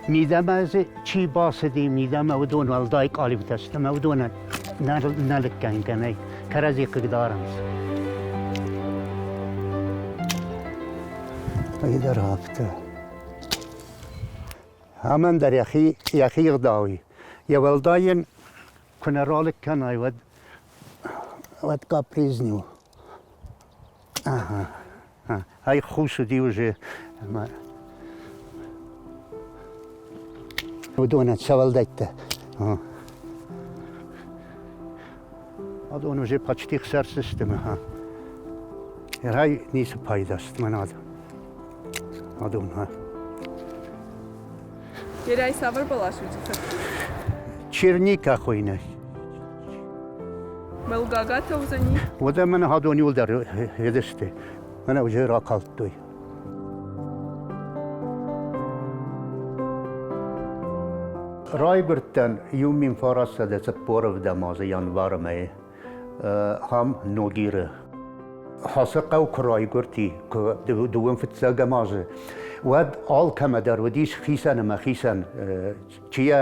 Мидӕмӕ дзы чи бацыди, мидӕмӕ уыдон уӕлдай къалиутӕ сты ӕмӕ уыдонӕн нӕ лыггӕнгӕ нӕй, кӕрӕдзи хъыгдарынц. Ӕндӕр афтӕ. Амӕн дӕр йӕхи, йӕхи ӕгъдау и. Йӕ уӕлдай йын куы нӕ ралыг кӕнай, уӕд, уӕд капризный у. Ага. Ай хус уыди уже. Ӕмӕ уыдонӕн сӕ уӕлдӕйттӕ. Адон уже почти хсӕрсысты мӕ. Рай ницы пайда сты мӕн адон. Адон, ха. Ерӕй цавӕр бӕлас уыди фӕткъуы? Черника хуыйны. Мӕлгагатӕ уыдзӕни? Уӕдӕ мӕнӕ адон иуылдӕр едысты. Мӕнӕ уже ракалдтой. Райгуырдтӕн 1940 азы январы мӕйы ам Ногиры. Ацы хъӕу куы райгуырди, куы дыууын фыццӕгӕм азы, уӕд алкӕмӕ дӕр уыдис хицӕн ӕмӕ хицӕн, чи йӕ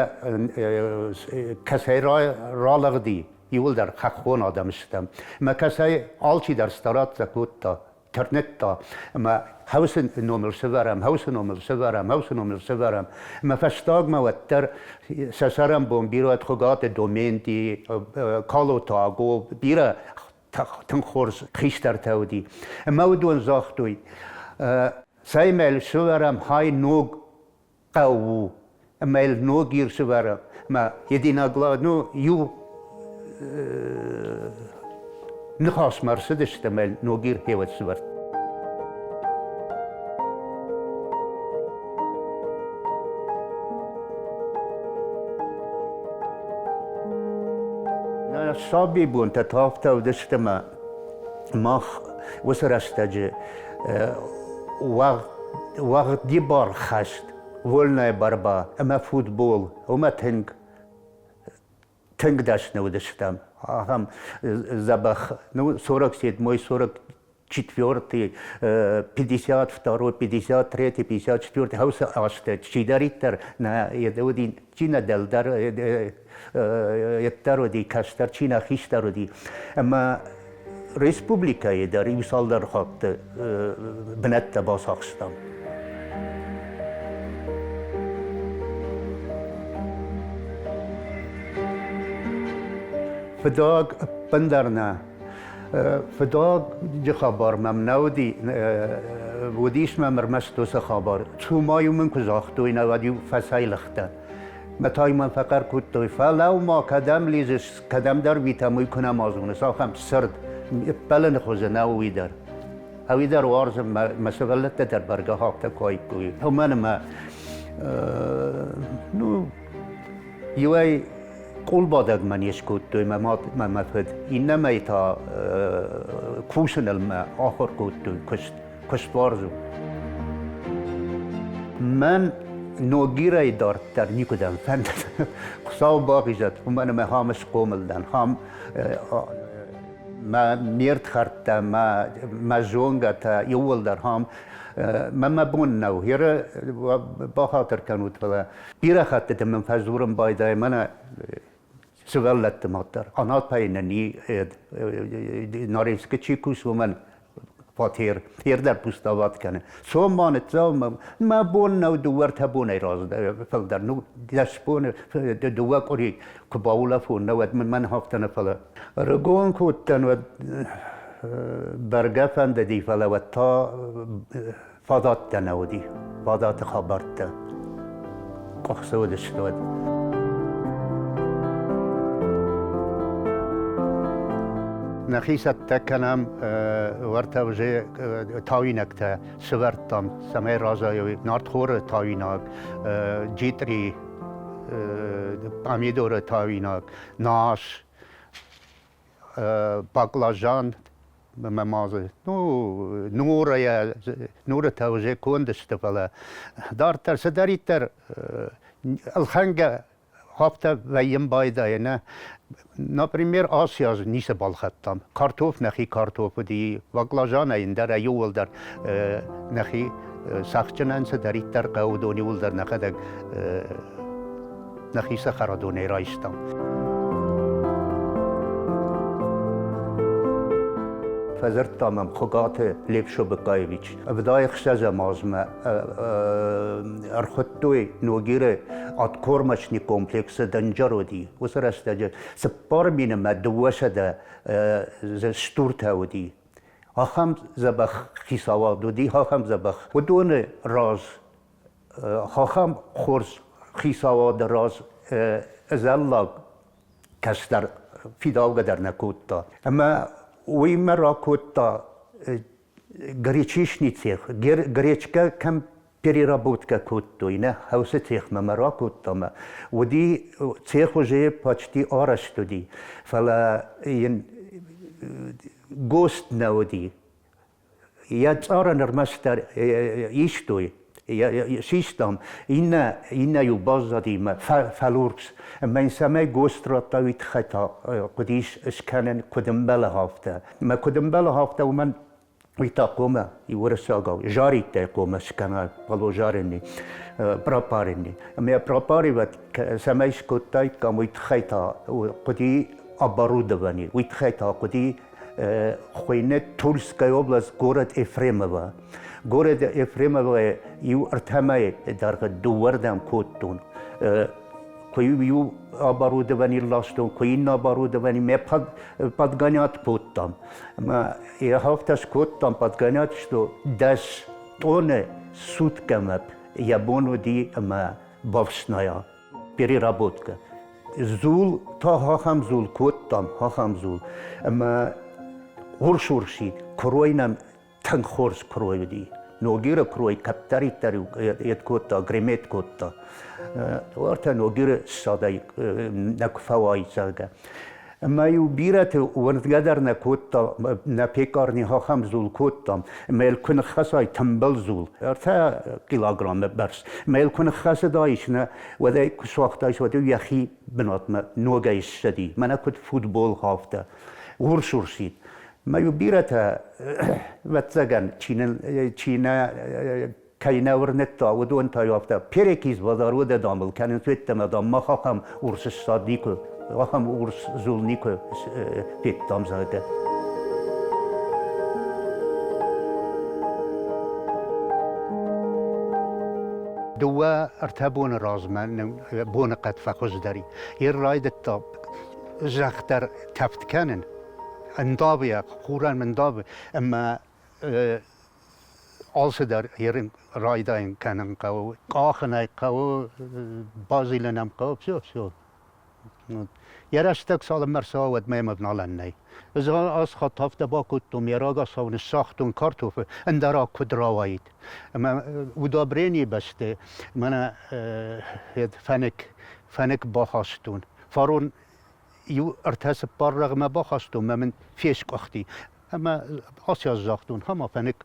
кӕцӕй ралыгъди, иууылдӕр хӕххон адӕм стӕм. Ӕмӕ кӕцӕй алчидӕр стараться кодта, тырныдта, ӕмӕ хӕусы номыл сӕвӕрӕм, хӕусы номыл сӕвӕрӕм, хӕусы номыл сӕвӕрӕм. Ӕмӕ фӕстагмӕ уӕддӕр сӕ цӕрӕнбон бирӕ Хуыгаты Доменти, Калоты Аго, бирӕ тынг хорз хистӕртӕ уыди. Ӕмӕ уыдон загътой, цӕй мӕ сӕвӕрӕм хай ног хъӕу у, ӕмӕ йыл ног ир сӕвӕрӕм. Ӕмӕ единогла, ну, иу ныхасмӕ ӕрцыдысты ӕмӕ Ногир хевӕд сӕвӕрдта. Нӕ сабибонтӕ та афтӕ уыдысты ӕмӕ мах уыцы рӕстӕджы уӕгъдибар хӕст, вольная борьба ӕмӕ футбол, уымӕ тынг тынг дӕсны уыдыстӕм. Ахӕм дзӕбӕх, ну, 47-й, 44-й, 52-й, 53-й, 54-й хаусы азты чидӕриддӕр нӕ уыди, чи нӕ дӕлдӕр йеддӕр уыди, кӕстӕр, чи нӕ хистӕр уыди. Ӕмӕ республикӕйы дӕр иу цалдӕр хатты бынӕттӕ бацахстам. Фыдаг ӕппындӕр нӕ. Фыдаджы хабар мӕм нӕ уыди, уыдис мӕм ӕрмӕст уыцы хабар. Цума-иу мын куы загътой, науӕд-иу фӕцӕйлыгътӕн. Мӕ та-иу мӕм фӕхъӕр кодтой, фӕлӕуу-ма, кӕдӕм лидзыс, кӕдӕмдӕр витӕм, уый куы нӕма зоныс, ахӕм сырд, ӕппӕлыны хуызы нӕу уый дӕр. Ӕви дӕр уарзын, мӕ сывӕллӕттӕ дӕр бӕргӕ афтӕ куы Уымӕн ӕмӕ, ну, иуӕй къулбадӕг мӕ не скодтой мӕ мад мӕ мӕ фыд, иннӕмӕй та кусыныл мӕ ахуыр кодтой, куыст, куыстуарзон. Мӕн Ногирӕй дарддӕр никуыдӕм фӕндыд. Хуыцау бахизӕд, уымӕн ӕмӕ хам схъомыл дӕн, хам мӕ ме рдхӕрдтӕ, мӕ, мӕ зонгӕтӕ иууылдӕр хам мӕ мӕ бон нӕу. Еры бахатыр кӕнут, фӕлӕ бирӕ хӕттыты мын фӕдзурын байдайы мӕнӕ сывӕллӕтты мад дӕр. Анапӕйы нын и Норильскы чи кусы, уымӕн фатер, фер дӕр пустоват кӕны. Цом ма ныццӕуӕм, мӕ бон нӕу дыууӕ-ӕртӕ бонӕй раздӕр, фылдӕр. Ну, 10 боны, дыууӕ къуыри куы баулӕфон, нӕ уӕд мын мӕн афтӕ нӕ фӕлӕ. Ӕрыгон куы уыдтӕн, уӕд бӕргӕ фӕндыди, фӕлӕ уӕд та фадаттӕ нӕ уыди, фадаты хабӕрттӕ къуыхцы уыдысты уӕд. Нӕхи цӕттӕ кӕнӕм уӕртӕ уже тауинӕгтӕ сывӕрдтам, цӕмӕй разайой нартхоры тауинаг, джитъри, пъамидоры тауинаг, нас, баклажан мӕ ма дзы, ну, нурӕйӕ, нурытӕ уже конд сты, фӕлӕ дарддӕр цыдӕриддӕр ӕлхӕнгӕ Афтӕ вӕййын байдайы, нӕ? Например, ацы аз ницы балхӕдтам. Картоф нӕхи картоф уыди, баклажанӕй ӕндӕр иууылдӕр нӕхи цӕхджынӕн цыдӕриддӕр хъӕуы, уыдон иууылдӕр нӕхӕдӕг нӕхи цӕхӕрадонӕй райстам. Фӕдзырдта мӕм Хуыгаты Лев Шобыкаевич. 76-ӕм азмӕ ӕрхуыдтой Ногиры откормочный комплексы дӕнджер уыди. Уыцы рӕстӕджы 4 000 мӕ 200 стуртӕ уыди. Ахӕм дзӕбӕх хицауад уыди, ахӕм дзӕбӕх. Уыдоны раз ахӕм хорз хицауады раз ӕдзӕллаг кӕстӕр фидаугӕ дӕр нӕ кодта. Ӕмӕ уый мӕ ракодта гречишный цех, гречкӕ кӕм переработкӕ кодтой, нӕ хаусы цехмӕ мӕ ракодта мӕ. Уыди цех уже почти арӕзт уыди, фӕлӕ йын ГОСТ нӕ уыди. Йӕ цъарӕн ӕрмӕстдӕр истой, систам, иннӕ, иннӕ-иу баззади мӕ фӕлурс. Ӕмӕ йын цӕмӕй ГОСТ радта, уый тыххӕй та хъуыдис скӕнын, куыд ӕмбӕлы, афтӕ. Мӕ куыд ӕмбӕлы, афтӕ уымӕн уый та хъуамӕ уырыссагау жариттӕй хъуамӕ скӕна положаренный, пропаренный. Ӕмӕ пропаривать цӕмӕй скодтаиккам, уый тыххӕй та хъуыди оборудование, уый тыххӕй та хъуыди хуыйны Тульская область, город Ефремово. Город Ефремовойы иу ӕртӕ мӕйы дӕргъы дыууӕрдӕм кодтон. Куы иу оборудование ластон, куы иннӕ оборудование мӕ подгонять кодтам. Ӕмӕ афтӕ скодтам подгонять, что 10 тонны суткӕмӕ йӕ бон уыди ӕмӕ бафснайа переработка. Дзул та ахӕм дзул кодтам, ахӕм дзул. Ӕмӕ урс-урсид, куырой нӕм тынг хорз куырой уыди. Ногиры куырой кӕддӕриддӕр ед кодта, гремет кодта. Уӕртӕ Ногиры ссадӕй нӕ куы фӕуаид, зӕгъгӕ. Ӕмӕ-иу бирӕты уырнгӕ дӕр нӕ кодта, нӕ пекарни ахӕм дзул кодтам. Ӕмӕ йыл куы ныххӕцай тымбыл дзул, 3 килограммы бӕрц, ӕмӕ йыл куы ныххӕцыдаис, нӕ, уӕд ӕй куы суагътаис, уӕд-иу йӕхи бынатмӕ ногӕй ссыди. Мӕнӕ куыд футбол афтӕ. Урс-урсид. Мӕ-иу бирӕтӕ, ӕвӕццӕгӕн, чи нӕ кӕй нӕ уырныдта, уыдон та-иу афтӕ перекись базар дам ыл кӕнынц, уеддӕмӕ, дам, мах ахӕм урс ссад никуы, ахӕм урс дзул никуы федтам, зӕгъгӕ. Дыууӕ-ӕртӕ боны размӕ боныхъӕд фӕхуыздӕр и. Ир райдыдта зӕхх дӕр тӕвд кӕнын, ӕндавы йӕ, хурӕн ӕндавы, ӕмӕ алцыдӕр ерын райдайын кӕнын хъӕуы. Къахын ӕй хъӕуы, базилын ӕм хъӕуы, все, все. Йӕ рӕстӕг цалынмӕ ӕрцӕуа, уӕдмӕ йӕм ӕвналӕн нӕй. Ӕз ацы хатт афтӕ бакодтон, йӕ рагацау ныссагътон картофы, ӕндӕра куыд рауаид. Ӕмӕ удобренийы бӕсты мӕнӕ фӕнык, фӕнык бахастон. Фарон иу ӕртӕ-цыппар рӕгъмӕ бахастон мӕ мын фескъуыхти. Ӕмӕ ацы аз загътон, ма фӕнык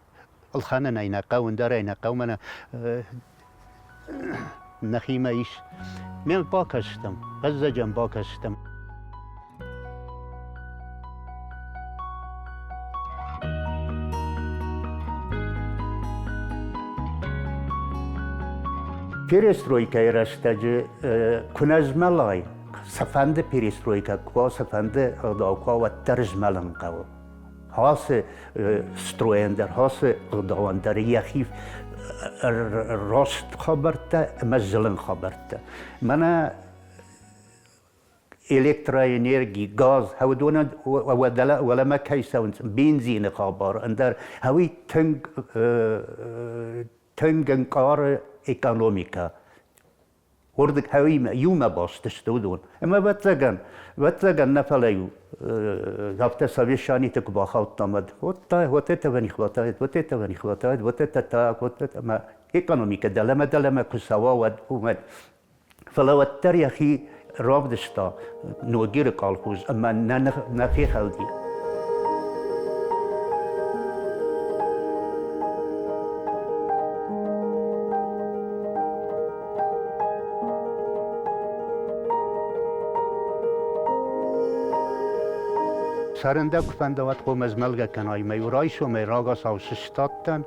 ӕлхӕнын ӕй нӕ хъӕуы, ӕндӕр ӕй нӕ хъӕуы, мӕнӕ нӕхимӕ ис. Ме бакӕстӕм, фӕззӕджӕн бакӕстӕм. Перестройкӕйы рӕстӕджы куы нӕ змӕлай, цыфӕнды перестройкӕ куы уа, цыфӕнды ӕгъдау куы уа, уӕддӕр змӕлын хъӕуы. Ацы стройӕн дӕр, ацы ӕгъдауӕн дӕр йӕхи раст хабӕрттӕ ӕмӕ зылын хабӕрттӕ. Мӕнӕ электроэнерги, газ, уыдонӕн уӕлӕмӕ кӕй цӕуынц, бензины хабар, ӕндӕр уый тынг тынг ӕнкъары экономикӕ. Уырдыг иумӕ баст сты уыдон. Ӕмӕ ӕвӕццӕгӕн, ӕвӕццӕгӕн нӕ фӕлӕ-иу афтӕ совещаниты куы бахаудтам, уӕд вот та, вот этого не хватает, вот этого не хватает, вот это так, вот это ӕмӕ экономикӕ дӕлӕмӕ-дӕлӕмӕ куы цӕуа, уӕд уымӕн. Фӕлӕ уӕддӕр йӕхи равдыста Ногиры колхоз ӕмӕ нӕ фехӕлди. Цӕрын дӕ куы фӕнда, уӕд хъуамӕ змӕлгӕ кӕнай. Мӕ-иу райсомӕй рагацау сыстадтӕн,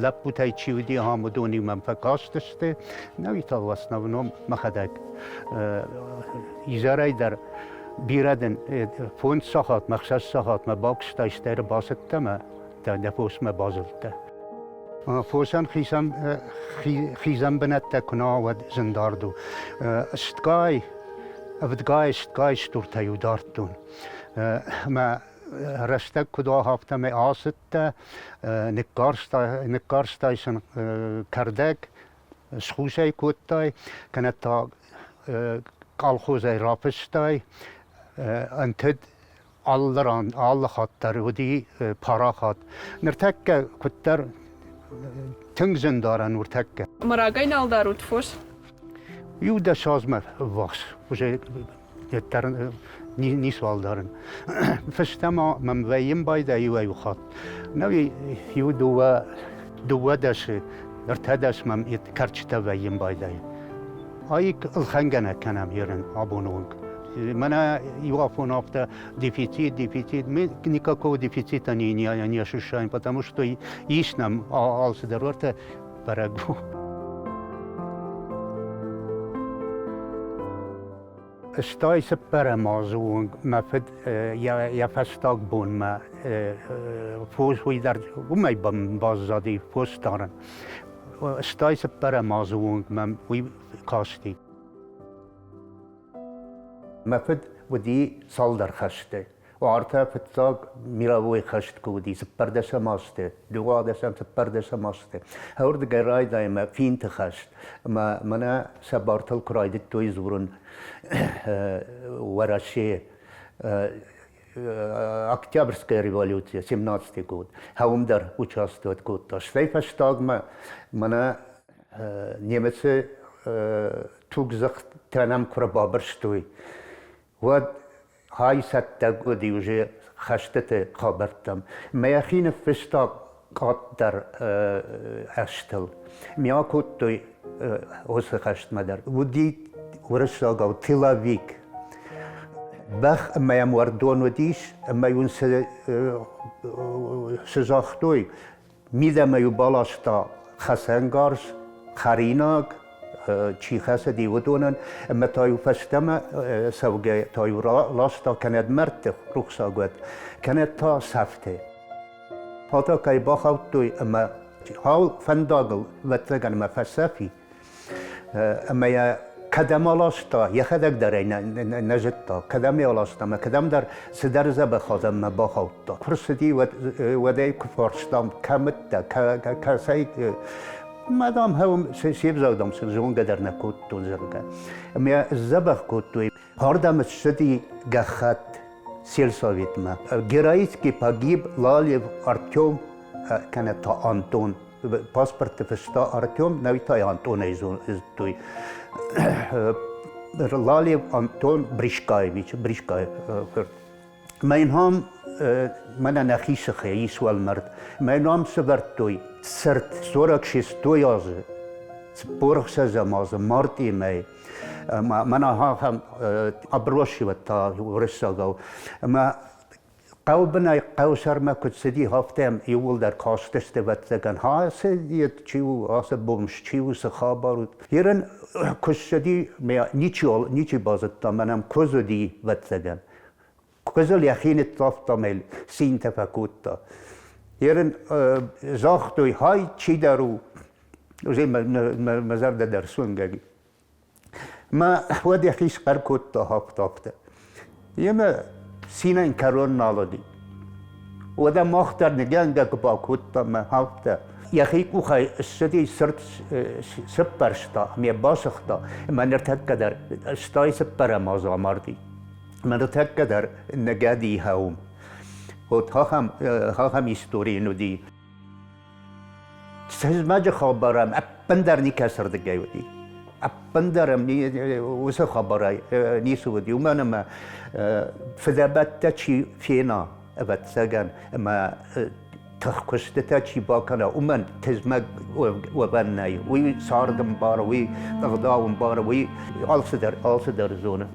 лӕппутӕй чи уыди, ахӕм уыдон-иу мӕм фӕкастысты. Нӕуи та в основном мӕхӕдӕг. Изӕрӕй дӕр бирӕ дын фондз сахатмӕ, ӕхсӕз сахатмӕ бакуыстай, стӕй ӕрбацыдтӕ мӕ дӕ фосмӕ базылдтӕ. Фосӕн хицӕн хизӕн бынӕттӕ куы нӕ уӕд зындард у. Стгай, ӕвдгай, стгай стуртӕ-иу дардтон. Мӕ рӕстӕг куыд уа, афтӕмӕй ацыдтӕ, ныккарстай сын кӕрдӕг, схус ӕй кодтай, кӕнӕ та колхозӕй рафыстай, ӕнтыд алы ран, алы хатт дӕр уыди парахат. Ныртӕккӕ куыддӕр тынг зындарӕн ныртӕккӕ. Ӕмӕ рагӕй нал дарут фос? Иу дӕс азмӕ ввахс уже дӕр ницуал дарын. Фӕстӕмӕ мӕм вӕййын байдайы иуӕй-иу хатт. Нӕуи иу дыууӕ дыууӕ дӕсы, ӕртӕ дӕс мӕм кӕрчытӕ вӕййын байдайы. Айк ӕлхӕнгӕ нӕ кӕнӕм ерын абоны онг. Мӕнӕ иу афон афтӕ дефицит, дефицит. Мы никакого дефицита не, не, не ощущаем, потому что ис нӕм алцыдӕр уӕртӕ бӕрӕг у. Стай цыппӕрӕм азы онг мӕ фыд йӕ фӕстаг бонмӕ фос уый дӕр уымӕй баззади фос дарын. Стай цыппӕрӕм азы онг мӕм уый касти. Мӕ фыд уыди цалдӕр хӕсты. Ӕртӕ фыццаг мировой хӕст куы уыди цыппӕрдӕсӕм азты, дыууадӕсӕм, цыппӕрдӕсӕм азты. Ӕрдыгӕй райдайӕм финты хӕст. Ӕмӕ мӕнӕ сӕ бартыл куы райдыдтой дзурын Уӕрӕсе, Октябрьская революция, 17 год, уым дӕр участвовать кодта. Стӕй фӕстагмӕ мӕнӕ немыцы тугдзыхтӕ нӕм куы рбабырстой, уӕд хай цӕттӕ уыди уже хӕстыты хабӕрттӕм. Мӕхи ныффыста къаддӕр ӕзтыл. Ме акодтой уыцы хӕстмӕ дӕр. Уыди уырыссагау тыловик. Бӕх ӕмӕ йӕм уӕрдон уыдис, ӕмӕ йын цы загътой, Мидӕмӕ-иу баласта хӕцӕнгарз, хӕринаг, чи хӕцыди, уыдонӕн, ӕмӕ та-иу фӕстӕмӕ цӕугӕ та-иу ласта кӕнӕд мӕрдты рухсаг уӕд, кӕнӕд та сӕфты. Фатӕ кӕй бахаудтой ӕмӕ хау фӕндагыл, ӕвӕццӕгӕн, ӕмӕ фӕцӕф и. Ӕмӕ йӕ кӕдӕм аласта, йӕхӕдӕг дӕр ӕй нӕ зыдта, кӕдӕм ӕй аласта ӕмӕ кӕдӕмдӕр цыдӕр дзӕбӕх адӕммӕ бахаудта. Куы рцыди, уӕд ӕй куы фарстам, кӕм уыдтӕ, кӕцӕй, мӕ, дам, се взаг, дам, сын зонгӕ дӕр нӕ кодтон, зӕгъгӕ. Ӕмӕ йӕ сдзӕбӕх кодтой. Ардӕм ссыди гӕххӕтт сельсоветмӕ. Героически погиб Лалев Артем, кӕнӕ та Антон. Паспортты фыста Артем, нӕуи та Антонӕй зыдтой. Лалев Антон Бришкаевич, Бришкаев фырт. Мӕ ном мӕнӕ нӕхи сыхы ис уӕлмӕрд. Мӕ ном сӕвӕрдтой цырт 46 азы, 46 азы мартъи мӕй. Мӕнӕ ахӕм абросивӕд та уырыссагау. Ӕмӕ Хъӕуы бынӕй хъӕуы сӕрмӕ куыд цыди, афтӕ йӕм иууылдӕр кастысты, ӕвӕццӕгӕн, ацы йед чи у, ацы бомж чи у, цы хабар у. Ерын куы ссыди, ничи, ничи базыдта, мӕнӕн куыдз уыди, ӕвӕццӕгӕн. Куыдзыл йӕхи ныццавта мӕ цинтӕ фӕкодта. Ерын загътой, хай чидӕр у. Уже мӕ зӕрдӕ дӕр суынгӕг. Мӕ уӕд йӕхи схъӕр кодта афтӕ. Емӕ цинӕн кӕрон нал уыди. Уӕдӕ мах дӕр ныгӕнгӕ куы бакодтам мӕ афтӕ. Йӕхи къухӕй ссыди цырд сыппӕрста, ме басыгъта, ӕмӕ ныртӕккӕ дӕр стай цыппӕрӕм азы амарди. Ӕмӕ ныртӕккӕ дӕр ныгӕди хӕуым. Вот ахӕм, ахӕм истори йын уыди. Тызмӕджы хабар ӕм ӕппындӕр никӕцырдыгӕй уыди. Ӕппындӕр ӕм уыцы хабарӕй ницы уыди, уымӕн ӕмӕ фыдӕбӕттӕ чи фена, ӕвӕццӕгӕн, ӕмӕ тыхкуыстытӕ чи бакӕна, уымӕн тызмӕг уӕвӕн нӕй. Уый цард ӕмбары, уый ӕгъдау ӕмбары, уый алцыдӕр, алцыдӕр зоны.